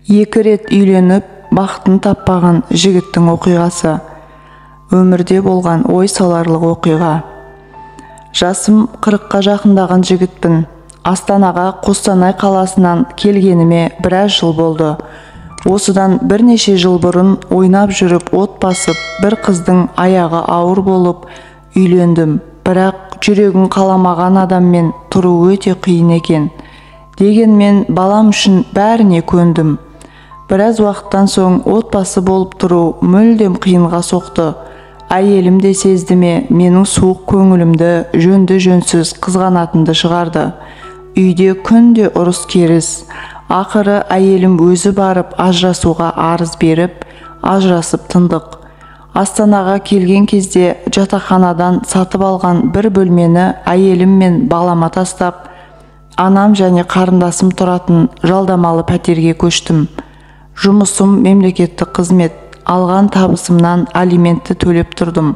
Екі рет үйленіп, бақытын таппаған жігіттің оқиғасы. Өмірде болған ой саларлық оқиға. Жасым 40-қа жақындаған жігітпін. Астанаға Қостанай қаласынан келгеніме біраз жыл болды. Осыдан бірнеше жыл бұрын ойнап жүріп от басып, бір қыздың аяғы ауыр болып үйлендім. Бірақ жүрегін қаламаған адаммен тұру өте қиын екен. Дегенмен балам үшін бәріне көндім. Біраз уақыттан соң отбасы болып тұру мүлдем қиынға соқты. Әйелім де сезді ме, менің суық көңілімді жөнді-жөнсіз қызғанатынды шығарды. Үйде күнде ұрыс-керіс. Ақыры әйелім өзі барып ажырасуға арыз беріп, ажырасып тындық. Астанаға келген кезде жатақханадан сатып алған бір бөлмені әйелім мен балама тастап, анам және қарындасым тұратын жалдамалы пәтерге көштім. Жұмысым мемлекеттік қызмет, алған табысымнан алиментті төлеп тұрдым.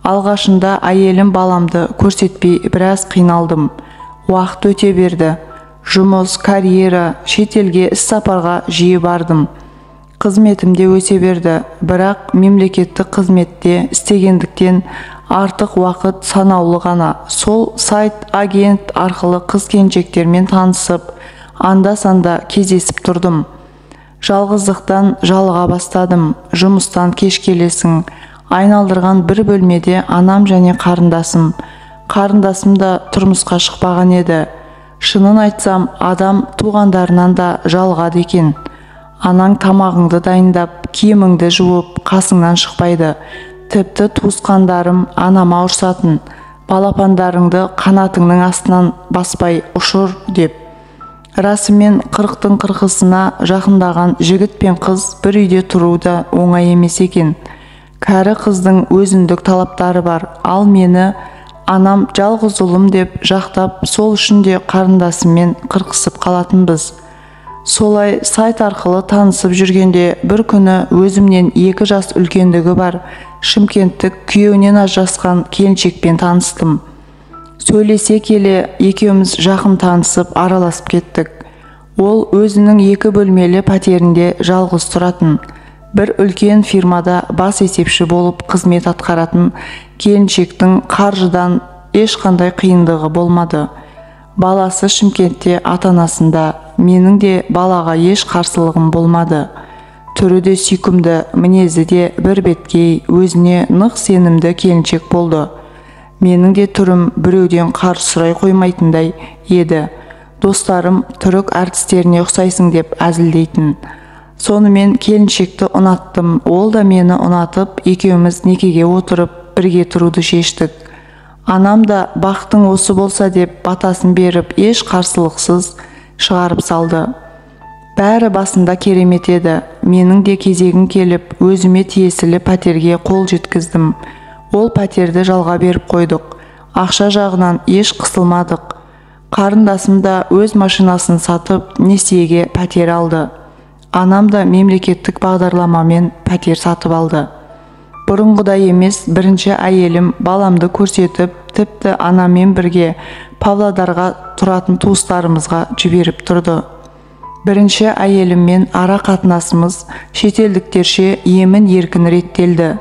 Алғашында әйелім баламды көрсетпей біраз қиналдым. Уақыт өте берді. Жұмыс, карьера, шетелге іс-сапарға жиі бардым. Қызметім де өсе берді, бірақ мемлекеттік қызметте істегендіктен артық уақыт санаулы ғана. Сол сайт агент арқылы қыз-келіншектермен танысып, анда-санда кездесіп тұрдым. Жалғыздықтан жалыға бастадым. Жұмыстан кеш келесің. Айналдырған бір бөлмеде анам және қарындасым. Қарындасым да тұрмысқа шықпаған еді. Шынын айтсам, адам туғандарынан да жалығады екен. Анаң тамағыңды дайындап, киіміңді жуып, қасыңнан шықпайды. Тіпті туысқандарым анама ұрсатын. Балапандарыңды қанатыңның астынан баспай ұшыр деп. Расымен 40-тың 40-ысына жақындаған жігіт пен қыз бір үйде тұру да оңай емес екен. Кәрі қыздың өзіндік талаптары бар, ал мені анам жалғыз ұлым деп жақтап, сол үшін де қарындасыммен қырқысып қалатынбыз. Солай сайт арқылы танысып жүргенде бір күні өзімнен 2 жас үлкендігі бар шымкенттік күйеуінен ажырасқан келіншекпен таныстым. Сөйлесе келе екеуміз жақын танысып араласып кеттік. Ол өзінің 2 бөлмелі пәтерінде жалғыз тұратын, бір үлкен фирмада бас есепші болып қызмет атқаратын келіншектің қаржыдан ешқандай қиындығы болмады. Баласы Шымкентте ата-анасында, менің де балаға еш қарсылығым болмады. Түрі де сүйкімді, мінезі де бір беткей, өзіне нық сенімді келіншек болды. Менің де түрім біреуден қарыз сұрай қоймайтындай еді. Достарым түрік әртістеріне ұқсайсың деп әзілдейтін. Сонымен келіншекті ұнаттым, ол да мені ұнатып, екеуміз некеге отырып, бірге тұруды шештік. Анам да бақтың осы болса деп батасын беріп, еш қарсылықсыз шығарып салды. Бәрі басында керемет еді. Менің де кезегім келіп, өзіме тиесілі пәтерге қол жеткіздім. Ол пәтерді жалға беріп қойдық. Ақша жағынан еш қысылмадық. Қарындасым да өз машинасын сатып, несиеге пәтер алды. Анам да мемлекеттік бағдарламамен пәтер сатып алды. Бұрынғыдай емес, бірінші әйелім баламды көрсетіп, тіпті анаммен бірге Павлодарға тұратын туыстарымызға жіберіп тұрды. Бірінші әйеліммен ара қатынасымыз шетелдіктерше емін еркін реттелді.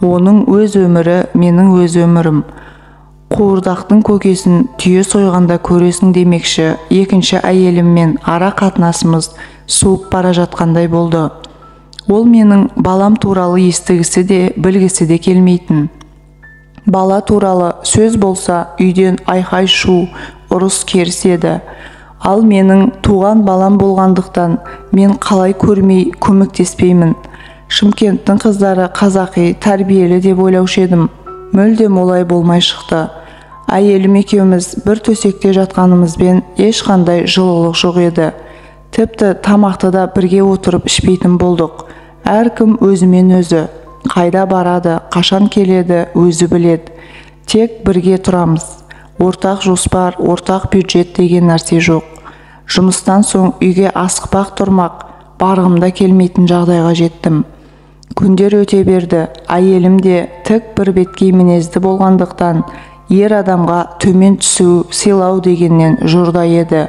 Оның өз өмірі, менің өз өмірім. Қуырдақтың көкесін түйе сойғанда көресің демекші, екінші әйеліммен ара қатынасымыз суып бара жатқандай болды. Ол менің балам туралы естігісі де, білгісі де келмейтін. Бала туралы сөз болса, үйден айқай-шу, ұрыс керіс еді. Ал менің туған балам болғандықтан мен қалай көрмей көмектеспеймін. Шымкенттің қыздары қазақи, тәрбиелі деп ойлаушы едім. Мүлдем олай болмай шықты. Әйелім екеуміз бір төсекте жатқанымызбен ешқандай жылылық жоқ еді. Тіпті тамақты да бірге отырып ішпейтін болдық. Әркім өзімен өзі. Қайда барады, қашан келеді, өзі біледі. Тек бірге тұрамыз. Ортақ жоспар, ортақ бюджет деген нәрсе жоқ. Жұмыстан соң үйге асықпақ тұрмақ, барғым да келмейтін жағдайға жеттім. Күндер өте берді. Әйелім де тік бір беткей мінезді болғандықтан ер адамға төмен түсу, сыйлау дегеннен жұрдай еді.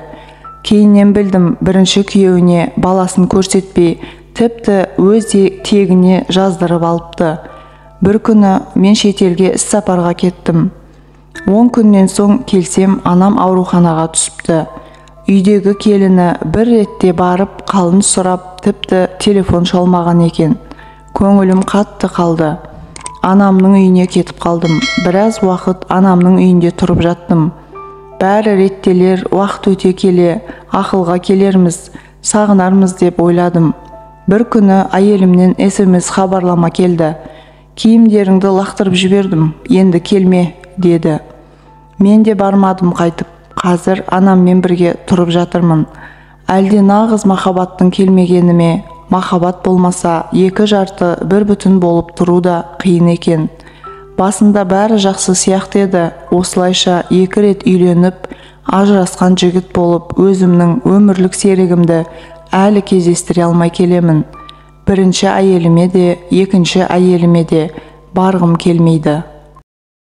Кейіннен білдім, бірінші күйеуіне баласын көрсетпей, тіпті өз тегіне жаздырып алыпты. Бір күні мен шетелге іссапарға кеттім. 10 күннен соң келсем, анам ауруханаға түсіпті. Үйдегі келіні бір ретте барып, қалын сұрап, тіпті телефон шалмаған екен. Көңілім қатты қалды. Анамның үйіне кетіп қалдым. Біраз уақыт анамның үйінде тұрып жаттым. Бәрі реттелер, уақыт өте келе, ақылға келерміз, сағынармыз деп ойладым. Бір күні әйелімнен СМС хабарлама келді. Киімдеріңді лақтырып жібердім, енді келме, деді. Мен де бармадым қайтып. Қазір анаммен бірге тұрып жатырмын. Әлде нағыз махаббаттың келмегені ме? Махаббат болмаса, екі жарты бір бүтін болып тұру да қиын екен. Басында бәрі жақсы сияқты еді. Осылайша екі рет үйленіп, ажырасқан жігіт болып, өзімнің өмірлік серігімді әлі кездестіре алмай келемін. Бірінші әйеліме де, екінші әйеліме де барғым келмейді.